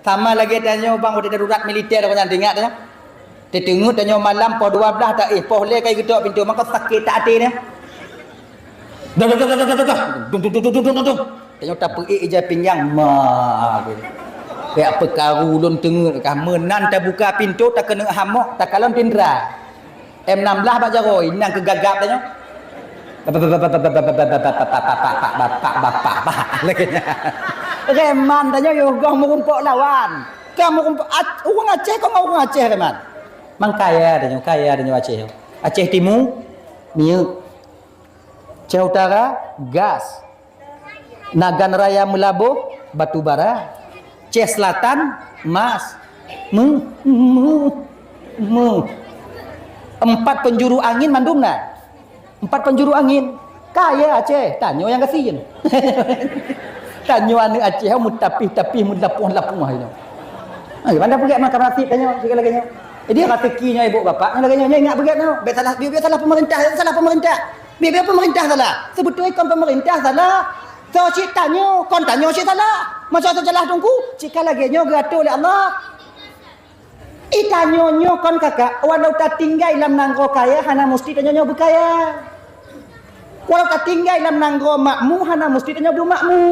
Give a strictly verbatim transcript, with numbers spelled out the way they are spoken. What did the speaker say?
Sama lagèe tanyoe bang, watèe darurat militer, tanyoe ingat tanyoe. Teuteungeut tanyoe malam poh dua blah ta éh, poh lhèe ka geutok pintoe, maka sakét that até nyan. Dah, dah, dah, dah, dah, dah. Dung, dung, dung. Tanyoe tapeuék ija pinggang, ma. Kayak peukaru lôn teungeut kah, meunan tabuka pintoe, takeuneuk hamok, takalon tindra. M enam belas bak jaroe, nyan keu gagap tanyoe. Bapak, bapak, bapak, bapak, bapak, bapak, bapak, bapak, bapak, lagèe nyan. Reman tanyoe yoh goh meurumpok lawan. Ka meurumpok Ac-, ureueng Aceh, kon ngon ureueng Aceh reman. Mang kaya tanyoe, kaya tanyoe Aceh. Aceh Timu, minyeuk. Aceh Utara, gas. Nagan Raya Meulaboh, batu bara. Aceh Selatan, emas. Mu, mu, mu. Empat penjuru angin mandum na. Empat penjuru angin. Kaya Aceh, tanyoe nyang gasien. Tanyoe aneuk Aceh, meutapih-tapih, meulapoh-lapoh nyoe. Ai, banda peugét maka nasib tanyoe, sikit lagèe nyoe. Jadi, raseuki nyoe ibu bapak, nyoe lagèe nyoe, nyoe ingat peugét nyoe. Bèk salah, bèk, bèk salah pemerintah, salah pemerintah. Bèk, bèk pemerintah salah. Sebetul kon pemerintah salah. Soe cit tanyoe, kon tanyoe cit salah. Masa salah teungku, cit ka lagèe nyoe geuatur lé Allah. I tanyoe nyoe kon kakak, walau tatinggai lam nanggroe kaya, hana musti tanyoe nyoe beukaya. Walau tatinggai lam nanggroe makmu, hana musti tanyoe beumakmu.